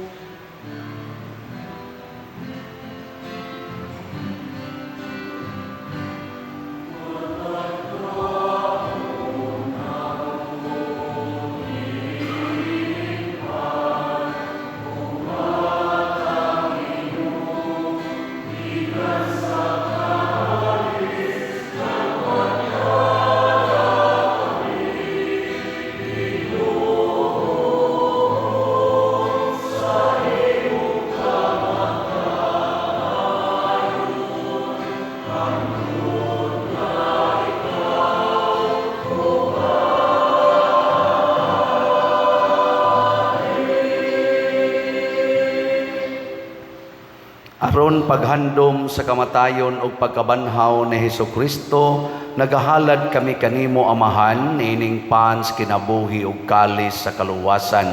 Aron paghandom sa kamatayon ug pagkabanhaw ni Hesukristo, nagahalad kami kanimo, Amahan, niining pans kinabuhi ug kalis sa kaluwasan.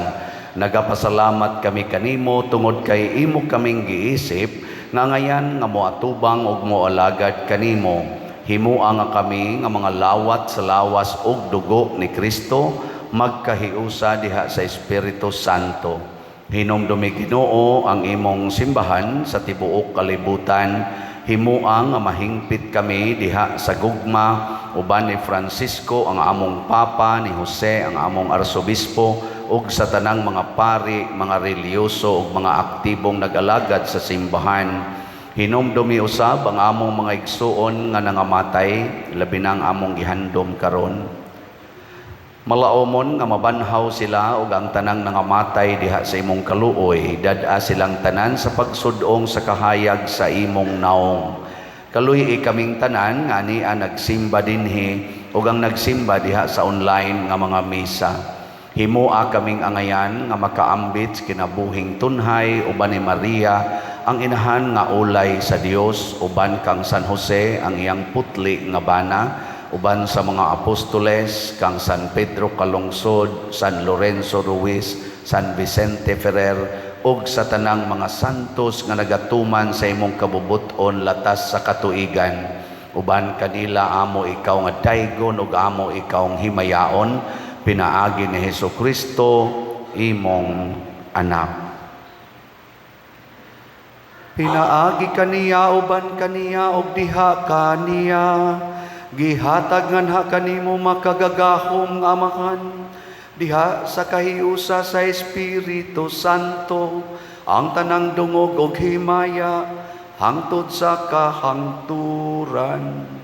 Nagapasalamat kami kanimo tungod kay imo kaming giisip nga ngayan nga moatubang ug moalagad kanimo. Himua nga kami nga mga lawat sa lawas ug dugo ni Kristo magkahiusa diha sa Espiritu Santo. Hinumdumi, Ginoo, ang imong simbahan sa tibuok kalibutan. Himua nga mahingpit kami diha sa gugma uban ni Francisco ang among Papa, ni Jose ang among Arsobispo, ug sa tanang mga pari, mga relihiyoso ug mga aktibong nag-alagad sa simbahan. Hinumdumi usab ang among mga igsuon nga nangamatay, labi na ang among gihandom karon. Malaomon nga mabanhaw sila ug ang tanang nangamatay diha sa imong kaluoy, dad-a silang tanan sa pagsud-ong sa kahayag sa imong naong. Kaluy-i kaming tanan nga ania nagsimba dinhi ug ang nagsimba diha sa online nga mga misa. Himua kaming angayan nga makaambit sa kinabuhing tunhay uban ni Maria ang inahan nga ulay sa Dios, uban kang San Jose ang iyang putli nga bana, uban sa mga apostoles kang San Pedro Calungsod, San Lorenzo Ruiz, San Vicente Ferrer ug sa tanang mga santos nga nagatuman sa imong kabubut-on latas sa katuigan. Uban kanila amo ikaw nga daygon ug amo ikaw himayaon pinaagi ni Hesus Kristo imong anak. Pinaagi kaniya, uban kaniya ug diha kaniya, gihatag nganha kanimo makagagahom nga Amahan diha sa kahiusa sa Espiritu Santo ang tanang dungog ug himaya hangtod sa kahangturan.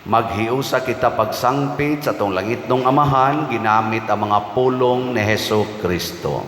Maghiusa kita pagsangpit sa atong langitnong Amahan ginamit ang mga pulong ni Hesus Kristo.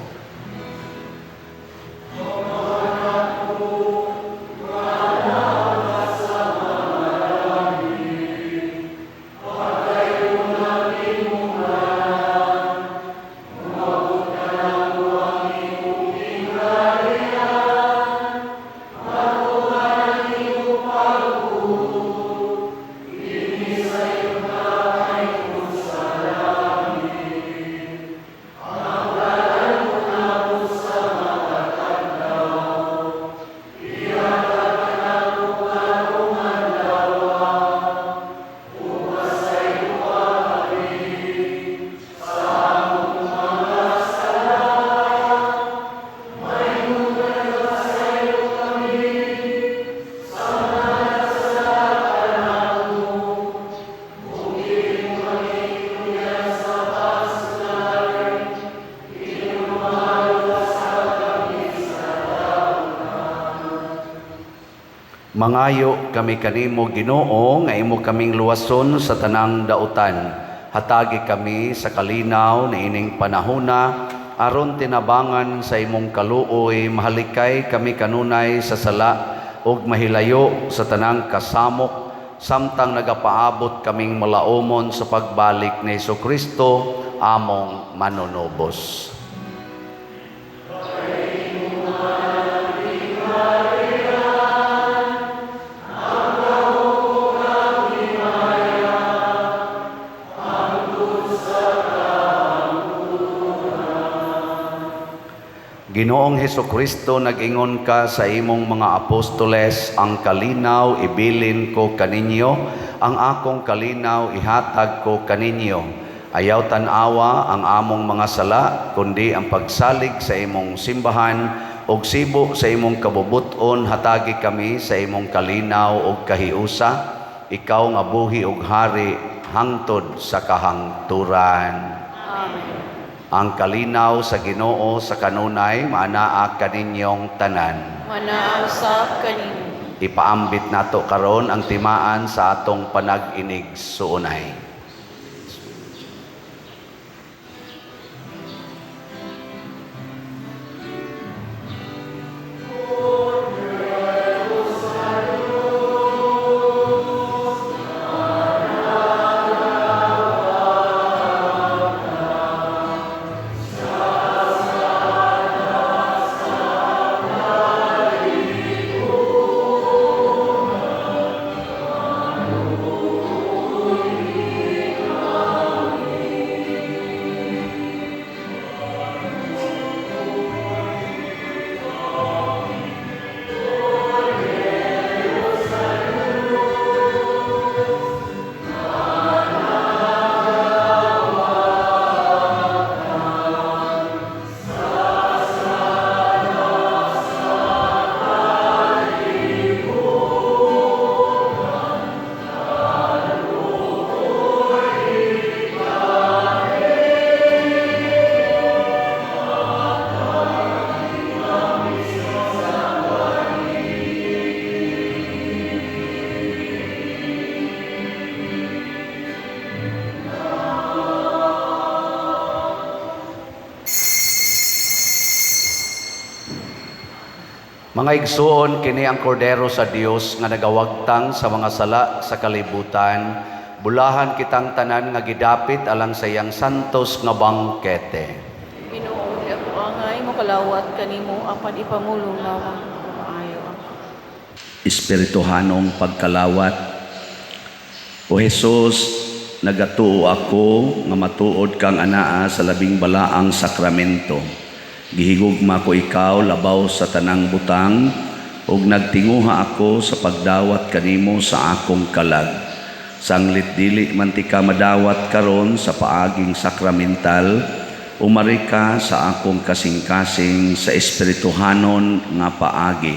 Mangayo kami kanimo, Ginoo, nga imo kaming luwason sa tanang dautan. Hatagi kami sa kalinaw niining panahona aron tinabangan sa imong kaluoy mahalikay kami kanunay sa sala ug mahilayo sa tanang kasamok samtang nagapaabot kaming malaumon sa pagbalik ni Kristo among manunubos. Ginoong Hesukristo, nag-ingon ka sa imong mga apostoles, "Ang kalinaw ibilin ko kaninyo, ang akong kalinaw ihatag ko kaninyo." Ayaw tan-awa ang among mga sala, kundi ang pagsalig sa imong simbahan ug sibo sa imong kabubut-on hatagi kami sa imong kalinaw ug kahiusa, ikaw nga buhi ug hari hangtod sa kahangturan. Amen. Ang kalinaw sa Ginoo sa kanunay maanaa kaninyong tanan. Manaa usab kanimo. Ipaambit nato karon ang timaan sa atong panag-inig suunay. Mga igsoon, kini ang kordero sa Dios nga nagawagtang sa mga sala sa kalibutan. Bulahan kitang tanan nga gidapit alang sa iyang santos nga bangkete. Ginoo, di ako angay mokalawat kanimo apan ipamulong lamang ako maayo ako. Espirituhanong pagkalawat. O Jesus, nagatuo ako nga matuod kang anaa sa labing balaang sakramento. Gihigugma ko ikaw labaw sa tanang butang ug nagtinguha ako sa pagdawat kanimo sa akong kalag. Sanglit dili man tika madawat karon sa paaging sakramental, umari ka sa akong kasing-kasing sa espirituhanon nga paagi.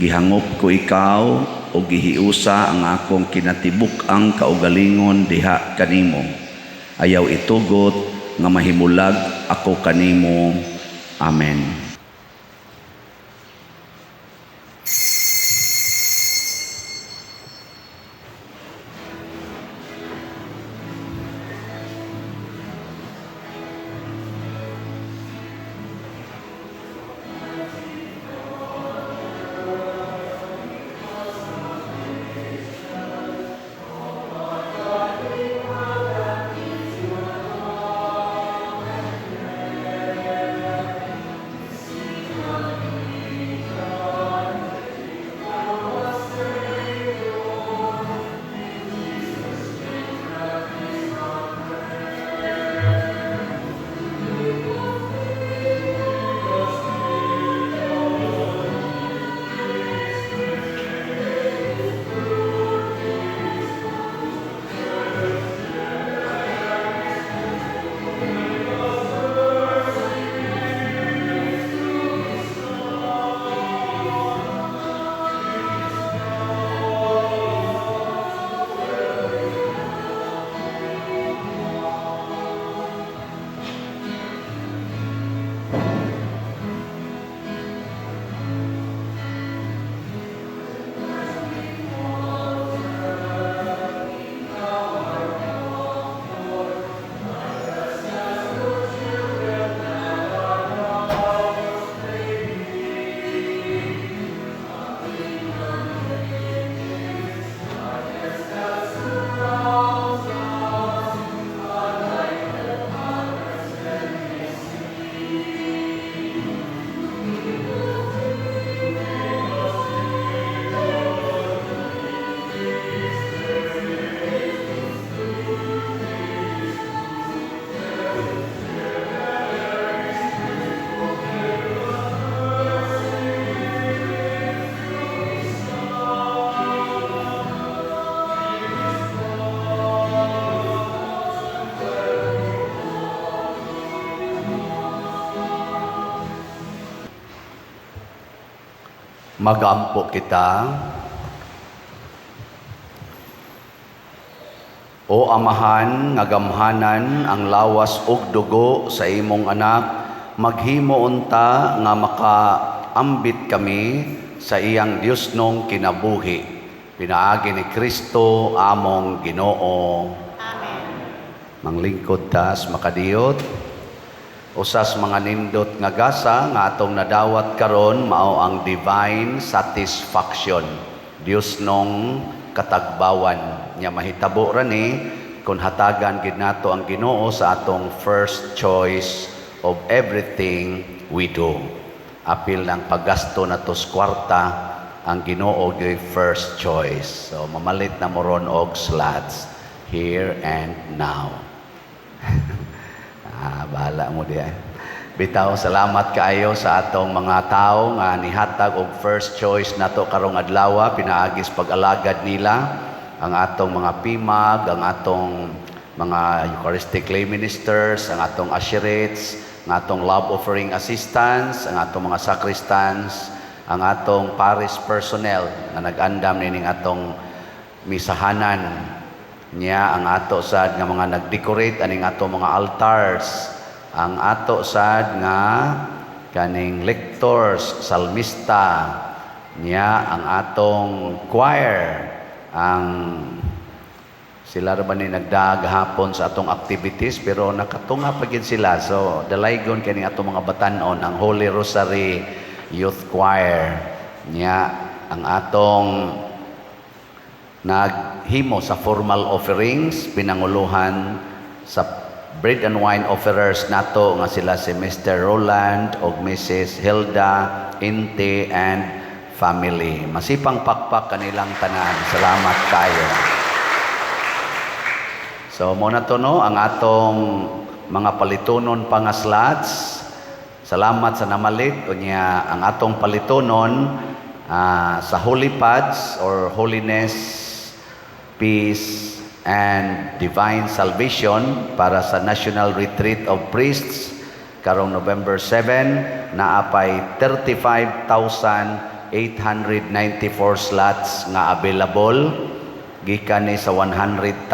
Gihangop ko ikaw o gihiusa ang akong kinatibuk-ang kaugalingon diha kanimo. Ayaw itugot nga mahimulag ako kanimo. Amen. Magampo kita. O Amahan nga gamhanan ang lawas ug dugo sa imong anak, maghimo unta nga makaambit kami sa iyang Diosnong kinabuhi. Pinaagi ni Kristo among Ginoo. Amen. Manglingkod tas makadiyot. Usas mga nindot nga gasa nga atong nadawat karon mao ang divine satisfaction. Diosnong katagbawan nya mahitabo ra ni kung hatagan gid nato ang Ginoo sa atong first choice of everything we do. Apil ng paggasto nato sa kwarta, ang Ginoo gyud first choice. So mamalit na mo ron og slots here and now. Bahala mo diya. Bitaw, salamat kaayo sa atong mga tao nga nihatag og first choice nato karong adlaw, pinaagis pag-alagad nila ang atong mga PMAG, ang atong mga Eucharistic lay ministers, ang atong usherates, ang atong love offering assistants, ang atong mga sacristans, ang atong parish personnel nga nag-andam nining atong misahanan niya, ang ato sad nga mga nag-decorate aning ato mga altars, ang ato sad nga kaning lectors, salmista niya, ang atong choir, ang sila ra ba ni nagdaag hapon sa atong activities pero nakatunga pa gid sila. So dalaygon kini atong mga batan-on ang Holy Rosary youth choir. Nya ang atong naghimo sa formal offerings, pinanguluhan sa bread and wine offerers nato nga sila si Mr. Roland og Mrs. Hilda Inte and family. Masipang pakpak kanilang tanan. Salamat kayo. So mao na to, no, ang atong mga palitunon pa nga slots. Salamat sa namalit. Unya ang atong palitunon sa Holy Pads or Holiness, Peace and Divine Salvation para sa National Retreat of Priests karong November 7, naapay 35,894 slots nga available. Gikan ni sa 100,000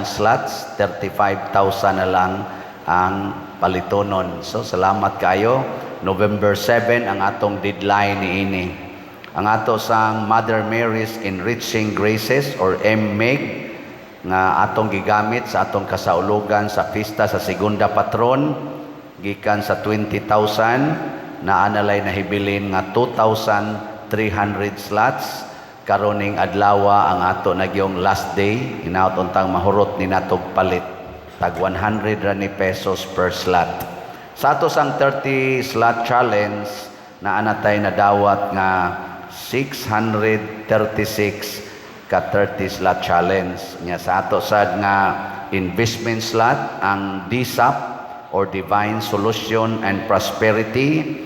slots, 35,000 na lang ang palitonon. So salamat kayo. November 7 ang atong deadline niini. Ang ato sang Mother Mary's Enriching Graces or MMEG nga atong gigamit sa atong kasaulugan sa pista sa Segunda Patron, gikan sa 20,000, naa nalay nahibilin nga 2,300 slots. Karoning adlawa ang ato nagyong last day. Hinaot untang mahurot ni natog palit. Tag 100 ra ni pesos per slot. Sa ato sang 30 slot challenge, naa na tay nadawat nga 636 ka 30 slot challenge. Nya sa ato sad nga investment slot, ang DSAP or Divine Solution and Prosperity,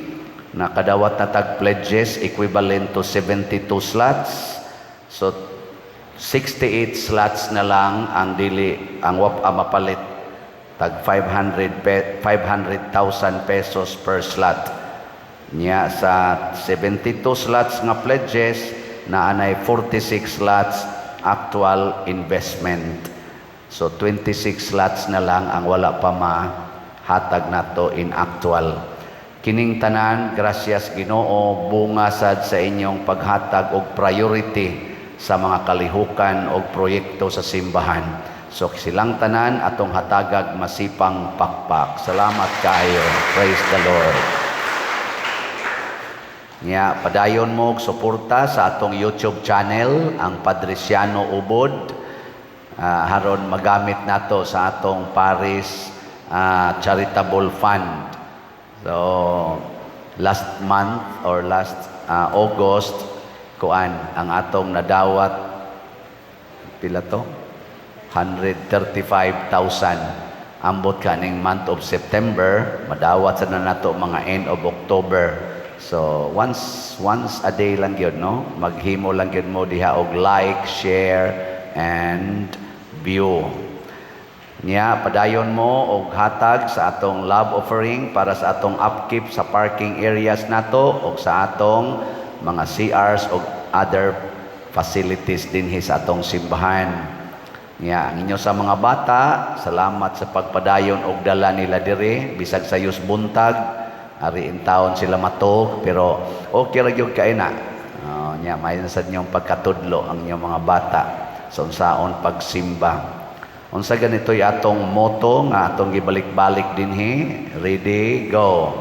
nakadawat na tag pledges equivalent to 72 slots. So 68 slots na lang ang dili ang wa pa mapalit, tag 500,000 pesos per slot. Nya sa 72 slots nga pledges, naanay 46 slots actual investment. So 26 slots na lang ang wala pa mahatag nato in actual. Kining tanan, gracias Ginoo, bunga sad sa inyong paghatag og priority sa mga kalihukan og proyekto sa simbahan. So silang tanan atong hatagag masipang pakpak. Salamat kaayo. Praise the Lord. Nya padayon mo og suporta sa atong YouTube channel, ang Padriciano Ubod, haron magamit nato sa atong Parish Charitable Fund. So last month or last August, kuan ang atong nadawat, pila to? 135,000. Ambot kaning month of September, madawat sa na nato mga end of October. So once once a day lang gyud, no, maghimo lang gyud mo diha og like, share and view. Nya padayon mo og hatag sa atong love offering para sa atong upkeep sa parking areas nato og sa atong mga CRs og other facilities dinhi sa atong simbahan. Nya ang inyo sa mga bata, salamat sa pagpadayon og dala nila diri bisag sa buntag, ari intawon sila matog, pero okay ra gyud kay na. Oh, nya may na sad inyong pagkatudlo ang inyong mga bata sa unsaon pagsimba. Unsa ganito'y atong motto nga atong gibalik-balik dinhi? Ready, go.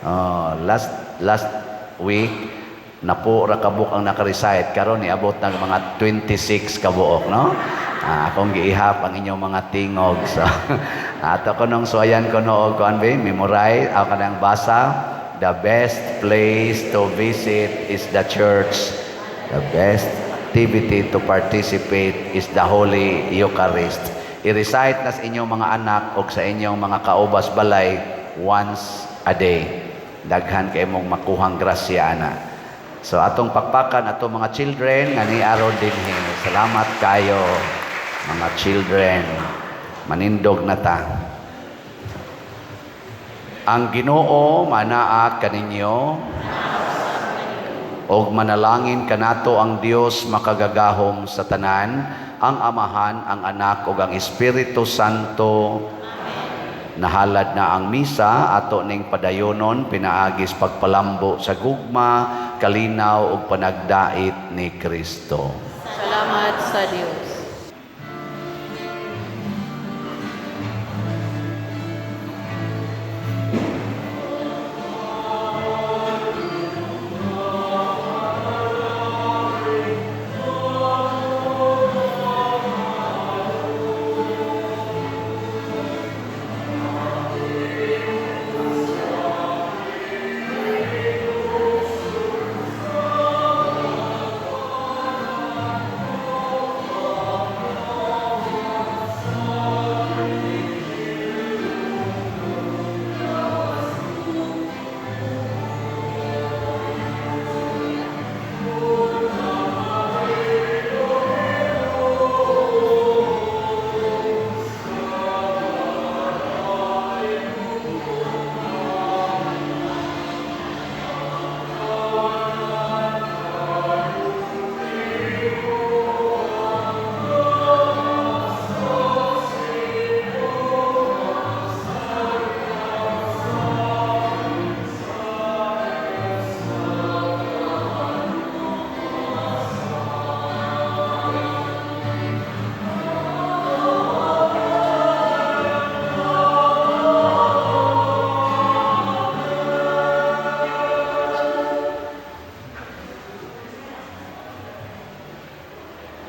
Oh, last last week napo ra kabuok ang naka-recite. Karon niabot nag mga 26 kabuok, no? Ah, akong giihap ang inyong mga tingog. So ato ko nung suwayan ko no og kuan be, memorize ako kanang basa: "The best place to visit is the church. The best activity to participate is the Holy Eucharist." I-recite na sa inyong mga anak o sa inyong mga kaubas balay once a day. Daghan kay mong makuhang grasya ana. So atong pakpakan atong mga children nga niaron dinhi. Salamat kayo, mga children. Manindog na ta. Ang Ginoo manaa kaninyo og manalangin kanato ang Dios makagagahom sa tanan, ang Amahan, ang Anak ug ang Espiritu Santo. Nahalad na ang misa, ato ning padayonon pinaagis pagpalambo sa gugma, kalinaw ug panagdait ni Kristo. Salamat sa Dios.